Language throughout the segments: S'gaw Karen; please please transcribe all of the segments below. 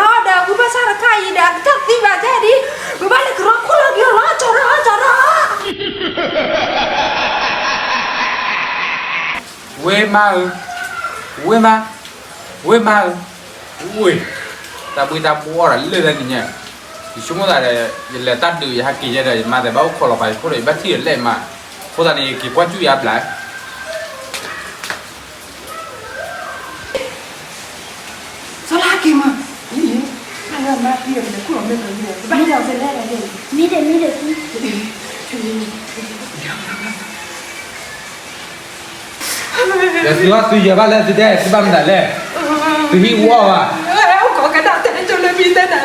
ကဘၣ်လဲၤခးအီၣ်ဒီး ဝံဘၣ်ဆၣ်တခါအံၤဒီး အကစၢ်သံဘၣ်ကဲဒံး, ဝံဘၣ်လဲၤကရီခိၣ်လီၤက့ၤအီၤလီၤ ကၠီၤထီၣ် ကၠီၤထီၣ် ဝ့ၢ်မါဧၢ, ဝ့ၢ်မါ, ဝ့ၢ်မါဧၢ, ဝ့ၢ်, တၢ်ဘှ့ၣ်တၢ်ဘှီၣ်ဒီးလၢာ်တၢ်နံၤညါ, ယဆိကမိၣ်သးဒီး ယလဲၤတၢ်ဒုးယဟဲက့ၤယဲဒီး ယမါသးဘၣ်အိၣ်ခိးလီၤပာ်ယခိၣ်ဒီး ယဘၣ်ထံၣ်ဒီးလဲၣ်မါ, အဃိသတးန့ၣ် ယက့ၤကွၢ်စူၣ်ယါဘျါ စီၤလါက့ၤမး, မ့ၢ်မါသံဒီး ပလဲၤခူၣ်လီၤမ့ၢ်ပမ့ၢ်, ပဘၣ်လဲၤအီၤဖဲလဲၣ်လဲၣ်, မ့ၢ်ဒီးမ့ၢ်ဒီးသံ, ဒီးသုဟီၣ်သုယၢၤဘၣ်လၢသုတဲ သုဘၣ်မတၤလဲၣ်, သုဟံၣ်အူအီၣ်ဘၣ်, အိၣ်ကီးကဒၣ်တဲကၠိလၢမံတဲနၤဒ်,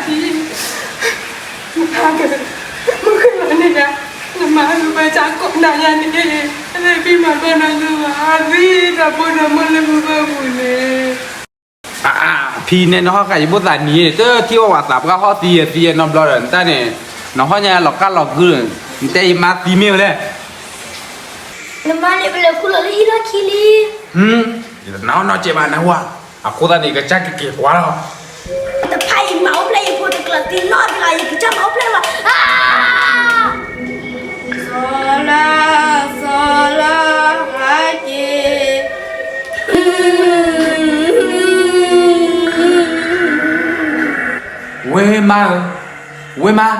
မုၢ်ဃ့ၢ်လီၤန့ၣ်, နမၤလူၤဘၣ်ဆၣ်ကိးနၤယၤန့ၣ်, လၢဖံမၤဘၣ်နီၢ်ယိဘၣ် အသံတၢ်ဖိဒီးမိၢ်လၢမုၢ်ဘၣ်ပူၤန့ၣ် အဖံန့ၣ် နဟီၣ်ဃာ်ယဘိၣ်သးနံၤ တထံၣ်ဘၣ်ဝဲသးပှၢ်ဟီၣ်သံယသံနီတဘျီဒီး နတၢ်န့ၣ်, နဟီၣ်ညါလီၤကၢ်လီၤကုၢ်, နတဲယမါသံမ့ၢ်ဝဲလဲၣ်, နမါန့ၣ် ပလဲၤခူၣ်လီၤလၢဟံၣ်လီၢ်ခံလံ, နနီၢ်နီၢ်ကဲဘၣ်နဝၤ, အဃိသတးန့ၣ် ကစၢ်ကက့ၤကွၢ်လီၤ တဖၣ်အံၤမၤအိၣ်ဖျဲၣ်ယဖိတကျၢၤသံနီတဂၤ ယကစၢ်မၤအိၣ်ဖျဲၣ်လီၤ, စီၤလါ, စီၤလါ, ဟဲက့ၤ, ဝ့ၢ်မါဧၢ, ဝ့ၢ်မါ,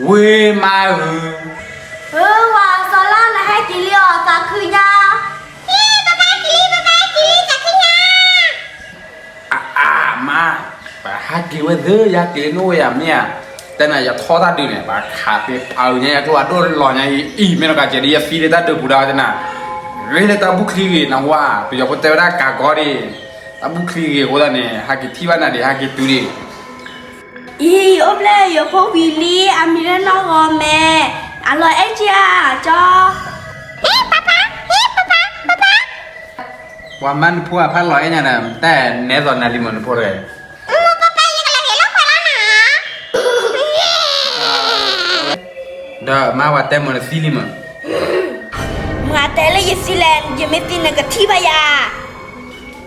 ဝ့ၢ်မါဧၢ, အၢ ဝၤစီၤလါ နဟဲက့ၤလံအီၤ သးခုညါ, ဟ့ၣ် ပပၢ်က့ၤလံ ပပၢ်က့ၤလံ သးခုညါ အါအါမါ, ပဟဲက့ၤဝဲသ့ ယဟဲက့ၤလၢနအိၣ်ဝဲယၤမ့ၢ်ဧါ, တဲနၤယထီၣ်တၢ်ဒုးန့ၣ် ပှၤခးပ့ၤပာ်အုးညါယကျိၣ်အဒိၣ်လီၤညါအံၤ အံၤမ့ၢ်နီၢ်ကးကဲးဒ်ယသံလၢတၢ်ဒုးပူၤဒၣ်ဝဲတနၤ, ဂ့ၤလၢတၢ်ဘူၣ်ချံဂ့ၤနဝၤ, ပယီၤဖိတဲဝဲဒၣ်ကးကီဒ်, တၢ်ဘူၣ်ချံဂ့ၤအဃိသတးန့ၣ် ဟဲက့ၤထံၣ်ဘၣ်နၤဒံး ဟဲက့ၤတုၤဒံး အံၤ ယအိၣ်ဖျဲၣ်ယဖိဝံၤလံ အမံၤလၢနီၢ်ဂီၤမဲာ်, အလီၤအဲၣ်ကၠံဧါ ကၠီ, ဟ့ၣ် ပၢ်ပၢ်, ဟ့ၣ် ပၢ်ပၢ်, ပၢ်ပၢ်, ပှၤမါနဖိအဖးလီၤအဲၣ်ညါဒီး တၢ်နဲသိးနၤလံမးနဖိတဂၤအံၤ, မိၢ်မိၢ်ပၢ်ပၢ် ယကလဲၤဂဲၤလိာ်ကွဲလီၤနၤ, ဒီးမါဝၤတဲမးနသံလံမး, မၤတဲလၢယသံလဲၣ်, ယမ့ၢ်သံနကထံၣ်ဘၣ်ယၤ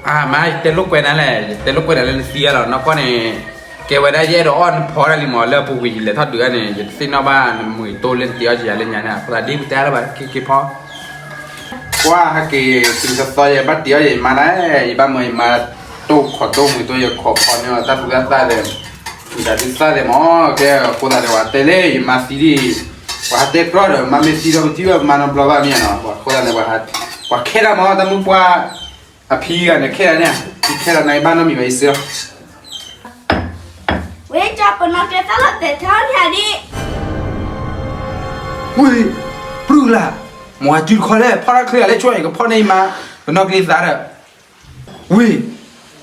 အါမါ ယတဲလိာ်ကွဲနၤလဲၣ်, ယတဲလိာ်ကွဲနၤလၢနသံဧါလီၤ, နီၢ်ကီၢ်န့ၣ် ကဲဝဲဒၣ်ယအဲၣ်ဒိးအီၣ်နဖီတၢ်လံမး, လၢအပူၤကွံာ်ယလဲၤထီၣ်ဒုးအါန့ၣ် ယတသ့ၣ်နီၣ်ဘၣ်နမုာ်တိၢ်လၢနတ့အီၣ်ကယၤလၢညါန့ၣ်, အဃိသတးဒ်ပတဲလၢၤဘၣ် က့ၤက့ၤဖီ, ကွၢ်ဟဲက့ၤ တုၤသီသီယဘၣ်တ့အီၣ်ယမါဒၣ်, ယဘၣ်မၢယမါတိၢ်ခိးတိၢ်မုာ်တိၢ် ယခိးဖီန့ၢ်အီၤတၢ်သူတၢ်သၣ်ဒီး, မုာ်တၢ်ဒုးသၣ်ဒီးမး, ကဲအဃိသတးဒီး ပှၤတဲလၢယမါသံဒ်, ပှၤဟးတဲကြီဒီး မါမ့ၢ်သံဒီး ပထံၣ်ဘၣ်မါနီတဘျီဘၣ်မ့ၢ်ဧါနီၤ, အဃိသတးန့ၣ် ပှၤခဲဒၣ်မး တၢ်မုၢ်ပှၢ် အဖံဂၤန့ၣ် ခဲဒၣ်န့ၣ်, ယခဲဒၣ်နၤ ယဘၣ်နီတမံၤဘၣ် ယစၢလီၤ ဝ့ၢ် ကၠီ ပနီၣ်ကျဲသၣ်လီၤတဲာ်ထီၣ်န့ၣ်ဒံး, ဝ့ၢ် ပြုၢ်လၢ်, မၤဝဲစုတခီလဲၣ် ဖီၣ်တၢ်ချ့ဂၤလၢဆိ ယကဖီၣ်န့ၢ်ယမါ, ပနီၣ်ကျဲသၣ်ဒီး, ဝ့ၢ်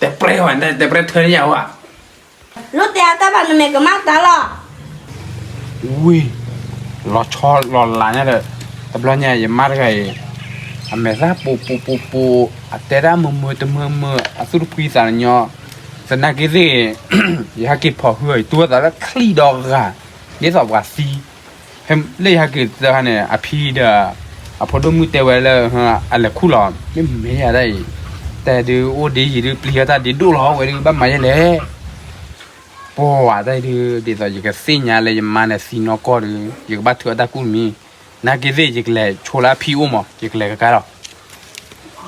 တဲပြဲဝဲ တဲပြဲထၢန့ၢ်ယၤဝဲ လိၣ်တဲအတၢ်ဘၣ်နမဲာ်ကမၣ်တၢ်လီၤ. ဝ့ၢ် လီၤဆီလီၤလးညါဒီး တဘျီညါ ယမါတဂၤအံၤ အမဲာ်သၣ်ပူၤပူၤပူၤပူၤ အတဲဒၣ်မုာ်မုာ်တမုာ်မုာ် အသူၣ်တဖှံသးညီ တနာ်က့သ့ၣ်, ယဟဲက့ၤဖီၣ်ဟုၣ်အီၤ ယတူၢ်သးလၢချံၣ်ဒီးဂၤ, ဒ်သိးပှၤသံ, လၢယဟဲက့ၤတဟါန့ၣ် အဖံဒီး အဖိဒိၣ်မုၣ်တဲဝဲလၢ အလဲၤခူၣ်လီၤ, မ့ၢ်မ့ၢ်ယၤဒၣ်အံၤ, တဲဒုးအိၣ်ဒ်ယံၤဒုး ပျံၤဟဲတၢ်ဒ်ဒိၣ်လီၤဝဲဒုး ဘၣ်မၤယဲလဲၣ်. ပှၤတၢ်ဒုး ဒ်သိးယကသ့ၣ်ညါလၢ ယမါန့ၣ်သံနီၢ်ကီၢ်ဒီး ယကဘၣ်ထုးအတၢ်ကူၣ်တမံၤ, နာ်က့သ့ၣ် ယကလဲၤဆိလၢအဖံအိၣ်မး ယကလဲၤကကါလီၤ.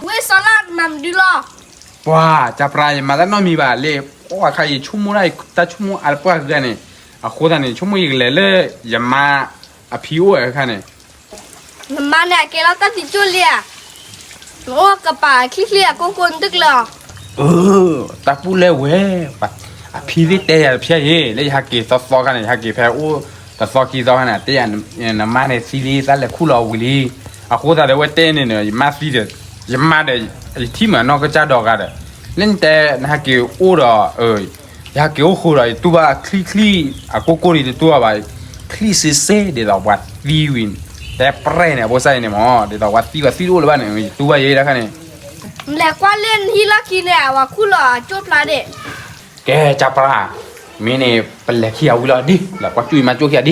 ဝ့ၢ်စီၤလါ မၤမနုၤလီၤ. ပှၤ ကပၤ ယမၤတၢ်နီတမံၤဘၣ်လၢ ပှၤခါအံၤ ဆိကမိၣ်တၢ် တၢ်ဆိကမိၣ်အါတပှၢ်ဂၤန့ၣ်, အဃိသတးန့ၣ် ဆိကမိၣ်ယကလဲၤလၢ ယမါအဖံအိၣ်အခါန့ၣ်, နမါန့ၣ် အကဲလီၤတၢ်သံကၠိၣ်လံဧါ, နအိၣ်ကပၤချံချံအကိၢ်ကိၢ်နတကျၢၤအီၤ. အၢ, တၢ်ပူၣ်လဲၣ်ဝဲ, အဖံသ့ၣ်တဲယၤတဖျၢၣ်အံၤ လၢယဟဲက့ၤသီသီခါန့ၣ် ယဟဲက့ၤဖဲအိၣ်တသီခံသီခါန့ၣ် တဲယၤ နမါန့ၣ်သံလံ သးလဲၤခူၣ်လီၤဝံၤလံ. အဃိသတးဒီး အဝဲတဲန့ၣ်န့ၣ် ယမါသံဒီး ယမါဒီး ယထံၣ်မးနီၢ်ကစၢ်ဒီဂၤဒီး လၢနတဲ နဟဲက့ၤအိၣ်ဒီး ယဟဲက့ၤအိၣ်ဃုာ်ဒီး ယတူၢ်ဘၣ်ချံချံအကိၢ်ကိၢ်န့ၣ် တတူၢ်ဘၣ်ဘၣ်, ချံစ့စ့ ဒ်သိးပှၤသံဝံၤ တဲပြဲၢ်န့ၣ် အဖိစၢ်အံၤန့ၣ်မး ဒ်သိးပှၤသံ ပှၤသံတအိၣ်လၢၤဘၣ်န့ၣ် ယတူၢ်ဘၣ်ယဲတခါန့ၣ်. လဲၤကွၢ်လၢနဟံၣ်လီၢ်ခံန့ၣ် အဝဲခူၣ်လီၤအကၠိၣ်ဖျါဒ့ၣ်. ကဲ ကပၤ, မ့ၢ်န့ၣ် ပလဲၤခံဂၤဝံၤလီၤဒ် လဲၤကွၢ်ကၠိၣ်ယမါကၠိၣ်ခံဂၤဒ်.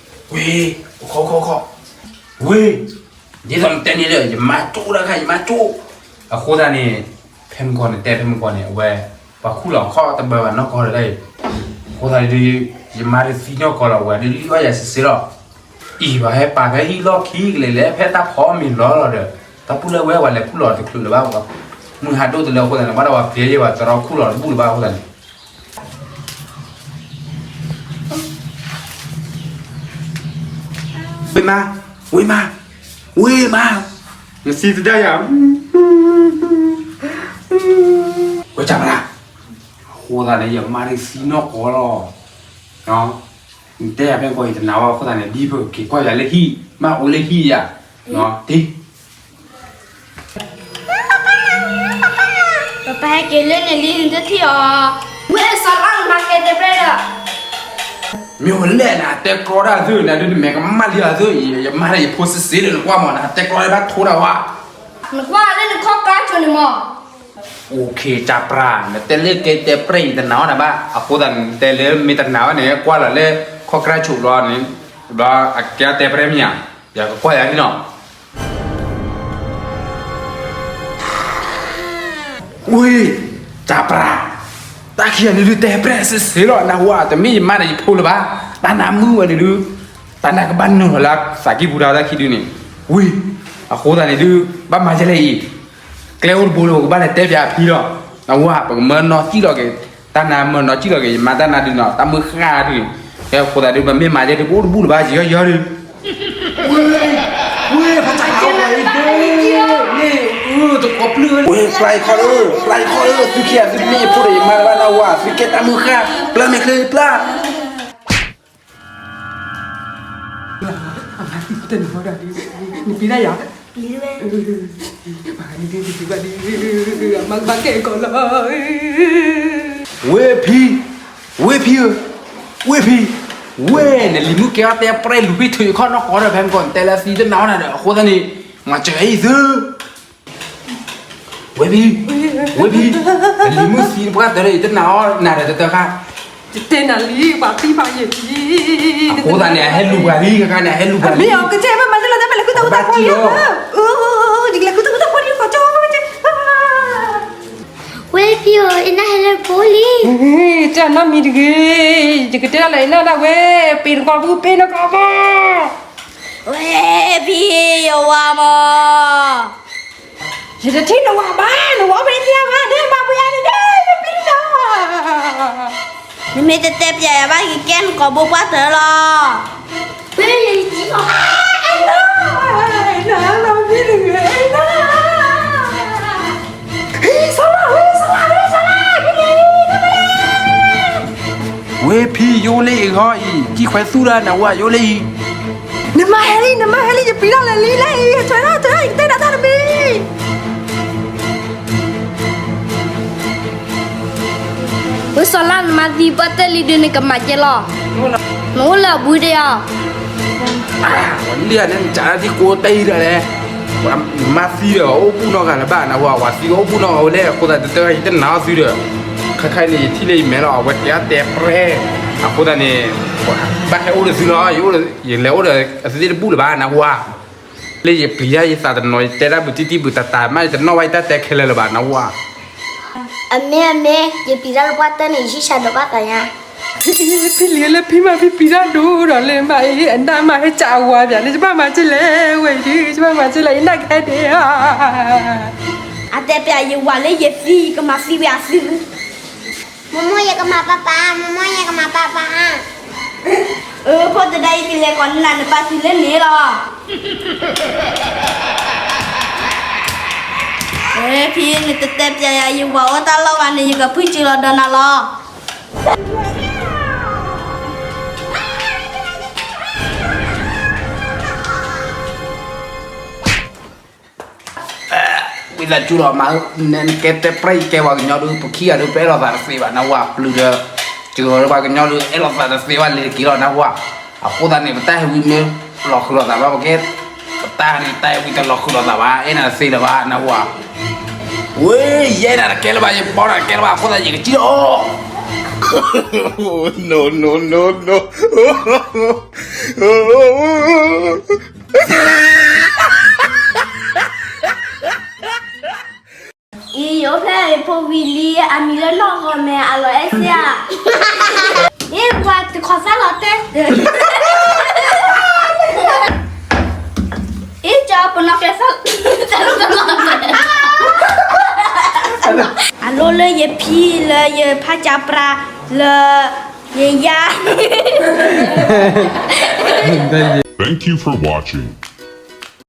ဝ့ၢ်, ခီခီခီ, ဝ့ၢ်, ဒ်သိးနတဲန့ၣ်လၢ ယမါကၠိၣ်တခါ ယမါကၠိၣ်. အဃိသတးန့ၣ် ဖဲမုၢ်ဂီၤန့ၣ် တဲဖဲမုၢ်ဂီၤန့ၣ် အဝဲ ပှၤခူၣ်လီၤခီၣ်တဘၢဘၣ်နီၢ်ကီၢ်တဂၤအံၤ, အဃိသတးဒုး ယမါဒုးသံနီၢ်ကီၢ်လီၤ အဝဲဒုးလံအီၣ်ယၤစ့စ့လီၤ. အံၤ ပှၤဟဲပာ်ဖဲဟံၣ်လီၢ်ခံကလဲာ်လဲၣ် ဖဲတၢ်ဖီအီၣ်မ့ၤလီၤလီၤဒီး တၢ်ပူၣ်လဲၣ်ဝဲ ပှၤလဲၤခူၣ်လီၤတချုးလၢၤဘၣ်, မုၢ်ဟးဒိၣ်တလၢအဃိသတးန့ၣ် ဘၣ်ဒီးပှၤပျဲယဲ ပှၤတရီခူၣ်လီၤတဘူၣ်လၢၤဘၣ်အဃိသတးန့ၣ် ဝ့ၢ်မါ, ဝ့ၢ်မါ, ဝ့ၢ်မါ, နသံတဒၣ်ယၤ, ဝ့ၢ်ကပၤ, အဃိသတးန့ၣ် ယမါဒုးသံနီၢ်ကီၢ်လီၤ. နတဲယၤဖဲကီၢ်အံၤတနာ်ဝဲအဃိသတးန့ၣ် ဒ်ပက့ၤကွၢ်ယၤလၢဟံၣ် မ့ၢ်အိၣ်လၢဟံၣ်ယၤ, ဒ် ပပၢ်ဟဲက့ၤလၢန့ၣ်လံ နတထံၣ်အီၤ, ဝ့ၢ်စီၤလါ နမၤကဲတဲပြဲၢ်ဒီး, မ့ၢ်ဝဲလဲၣ် နတဲကြီဒၣ်သု နဒုးနမဲာ်ကမၣ်လံအသုအံၤ ယမါဒီးယဖိစ့စ့ဒီး နကွၢ်မး နတဲကြီဒၣ်ဘၣ်ထိဒၣ်ဝဲ, နကွၢ်လၢနခီၣ်ကါဆိန့ၣ်မး, အိၣ်ခ့ ကပၤ နတဲလၢကဲတဲပြဲၢ်အံၤ တနာ်အီၤနၤဘၣ် အဃိသတး နတဲလၢမ့ၢ်တနာ်ဝဲန့ၣ် ကွၢ်လီၤလၢခီၣ်ကြၢ်ဆိးဘျီန့ၣ်, ဘျီအကဲတဲပြဲၢ်မ့ၢ်ဧါ, ယကကွၢ်ယၤလံနီၤ. ဝ့ၢ်, ကပၤ, တၢ်ခံဂၤန့ၣ်ဒုးတဲပြဲၢ်စ့စ့လီၤ နဝၤ တမ့ၢ်ယမါဒီးယဖိလၢၤဘၣ်, တၢ်နါမုၢ်ဝဲန့ၣ်ဒုး, တၢ်နါကဘၣ်နုာ်လီၤလၢသးကံၢ်ပူၤတၢ်ဝဲတၢ်ခံဒုန့ၣ်, ဝ့ၢ်, အဃိသတးန့ၣ်ဒုး, ဘၣ်မၤဒ်လဲၣ်အံၤ, ကျဲအိၣ်တဘိလၢပကဘၣ်လဲၤတဲပၠးအဖံလီၤ, နဝၤ ပကမၢနီၢ်စံၣ်လီၤက့ၤ, တၢ်နါမၢနီၢ်စံၣ်လီၤက့ၤ ယမါတၢ်နါဒုးနီၤ တၢ်မုၢ်ဃၢ်ဒုး, ကဲအဃိသတးဒုး ပမ့ၢ်မၤဒ်လဲၣ်ဒုး ပအိၣ်တဘူၣ်လၢၤဘၣ် ယီၤယီၤဒုး ဝ့ၢ်, ဝ့ၢ်, ပှၤတၢ်ကဲလၢအံၤဒုး, မ့ၢ်, တကိးပျုၢ်, ဝ့ၢ်, ပျၢ်ယခီၣ်လၢ, ပျၢ်ယခီၣ်လၢ, သုခံဂၤသုတမ့ၢ်ယဖိဒီးယမါလၢၤဘၣ် နဝၤ သုကဲတၢ်မုၢ်ဃၢ်, ပျၢ်မဲာ်ချံ ပျၢ် နပျံၤတၢ်ယၤ, ဝ့ၢ်ဖံ, ဝ့ၢ်ဖံဧၢ, ဝ့ၢ်ဖံ, ဝ့ၢ် နလံၤမုၣ်ကဲအီၣ်တဲပြဲၢ်လူၤဖံထုးယခီၣ်နီၢ်ကီၢ်ဒီး ဖဲမုၢ်ဂီၤ နတဲလၢသံတနာ်အီၤနၤဒီး အဃိသတးန့ၣ် မၤစၢၤအံၤသု ဝ့ၢ်ဖံ, ဝ့ၢ်ဖံ, နလံၤမုၣ်သံတပှၢ်တၢၢ်ဒီး ယတနာ်အီၤနၤဒီးတတၢ်ခါ, ယတဲနၤလံ ပှၤသံပှၤယဲၢ်လံ, အဃိသတးန့ၣ် အဟဲလူၤပှၤလံ ခဲခါန့ၣ် အဟဲလူၤပှၤလံ, မ့ၢ်အီၤကစၢ်ဘၣ်မၤသ့လီၤ တၢ်မ့ၢ်လဲၤဃုတၢ်အူတၢ်ဖီလံ, ယကလဲၤဃုတၢ်အူတၢ်ဖီလံ ကီၢ်ကၠီဝဲကဲ ဝ့ၢ်ဖံဧၢ, အ့ၣ်နၢ်ဟဲလၢပီလံ, တၢ်နီတမံၤတဂ့ၤ, ယကတဲဒၣ်လၢအ့ၣ်နၢ်ဒၣ်ဝဲ, ပ့ၤနကီၢ်ပူၤ ပ့ၤနကီၢ်ပူၤ, ဝ့ၢ်ဖံ, ယဝၤမး, ယတထံၣ်နဝၤဘၣ်, နဝၤဖဲန့ၣ်ဘၣ်, နဘၣ်ပှ့ၤအါန့ၣ်, နပျံၤလီၤ, နမ့ၢ်တတဲပၠးယၤဘၣ် ယကဲနကိာ်ဘိပှၢ်တၢၢ်လီၤ. ဝ့ၢ်, အ့ၣ်နၢ်, အ့ၣ်နၢ်, အ့ၣ်နၢ်, ဝ့ၢ်ဖံ ယိလၢအံၤဂီၢ်အံၤ ကံၣ်ခွဲသူၣ်ဒၣ်နဝၤ ယိလၢအံၤ, နမါဟဲလံ နမါဟဲလံ ယပျံၤထီၣ်လၢာ်လံလၢအံၤ ထွဲထီၣ်ထွဲထီၣ် ယကတဲနၤတၢ်တမံၤ ဝ့ၢ်စီၤလါ နမါသံပှၢ်တၢၢ်လံဒုး နကမၤကဲလီၤ, နအိၣ်လၢအဘူးဒံးဧါ, လံၣ်န့ၣ် နစးထီၣ်သံကိးတၢ်အံၤဒီးလဲၣ်, မါသံဒီး အိၣ်ဘူးနီတဂၤလၢၤဘၣ် နၢ်ဟူဧါ, ပှၤသံအိၣ်ဘူးနီတဂၤဝဲလဲၣ်, အဃိသတး တတၢ်ယတနာ်အီၤသံဒီး, ခဲခါန့ၣ် ယထံၣ်လၢယမဲာ်လီၤ, အဝဲတဲအါတဲပြဲ, အဃိသတးန့ၣ်, ဘၣ်ဟဲအိၣ်ဒီးသုလီၤ, ယလဲၤအိၣ်ဒီးအသုသ့ၣ်တဘူၣ်လၢၤဘၣ် နၢ်ဟူဧါ. လၢယပျံၤတၢ်ယသးတနီၤ ယတဲတၢ်ဘူးတံၢ်တံၢ်ဘူးတၢ်တၢ်မး ယတနီၣ်ဘၣ်ယတၢ်တဲခဲလၢာ်လၢၤဘၣ် နၢ်ဟူဧါ. အမ့ၢ်အမ့ၢ် ယပျံၤတၢ်လၢပှၢ်တၢၢ်န့ၣ် ယဟံၣ်ဆါဒိးဘၣ်သးညါ. ဖံလံၤလၢဖံမး ဖံပျံၤတၢ်ဒိၣ်ဒီးလၢမးအံၤ အနၢ်မးဟဲကးအဝၤပၠးန့ၣ် ယဘၣ်မၤက့လဲၣ်ဝဲအံၤဒုး ယဘၣ်မၤက့လဲၣ် ယနၢ်ကဟဲဒ့ဧါ. အတဲပၠးယဝၤလၢယသံ ယကမၤသံဝဲအသံ. မမိၢ်ယကမၤပၢ်ပၢ်, မမိၢ်ယကမၤပၢ်ပၢ်. အၢ ဖိတဒါအံၤ ကလဲၤကိးနၤ နပၢ်တုၤလၢန့ၣ်လီၤ. ဖံ နတတဲပၠးယၤယဝၤအိၣ်တၢ်လီၢ်ဘၣ်န့ၣ် ယကဖုၣ်စၢၤလီၤဒီးနၤလီၤ. ဝံသးစူၤလီၤမး, နကဲတဲပြဲ ယကဲပှၤကညီဒုး ပခံဂၤဒုး ပအဲၣ်လိာ်သးတသ့ဘၣ် နၢ်ဟူဧါ, ပျုၤဒီး, စှၤဒီးပှၤကညီဒုး အဲၣ်လိာ်သးတသ့ဘၣ်လၢၤက့ၤလီၤ နၢ်ဟူဧါ. အဃိသတးန့ၣ် ပတၢ်ဟဲဝံမ့ၢ်လီၤဃုာ်လိာ်သးဘၣ် ပကဲ, ပတၢ်ဟဲတၢ်ဟဲဝံတလီၤဃုာ်လိာ်သးဘၣ် အဲၣ်နၤတသ့လၢၤဘၣ် နၢ်ဟူဧါ. ဝဲ, ယအဲၣ်နၤတကဲလၢၤဘၣ် ယဘီနၤတကဲလၢၤဘၣ် အဃိသတးယကစံၣ်လီၤ. No, no, no, no. အံၤ ယအိၣ်ဖျဲၣ်အဖိဝံၤလံ အမံၤလၢနီၢ်ဂီၤမဲာ် အလီၤအဲၣ်စ့ဧါ. အ့ ပှၤတခီသၣ်လီၤတဲာ်, အ့ ကၠီပနီၣ်ကျဲသၣ်, အလိၣ်လၢယဖံလၢယဖးကၠးပြးလၢယယါ. Thank you for watching.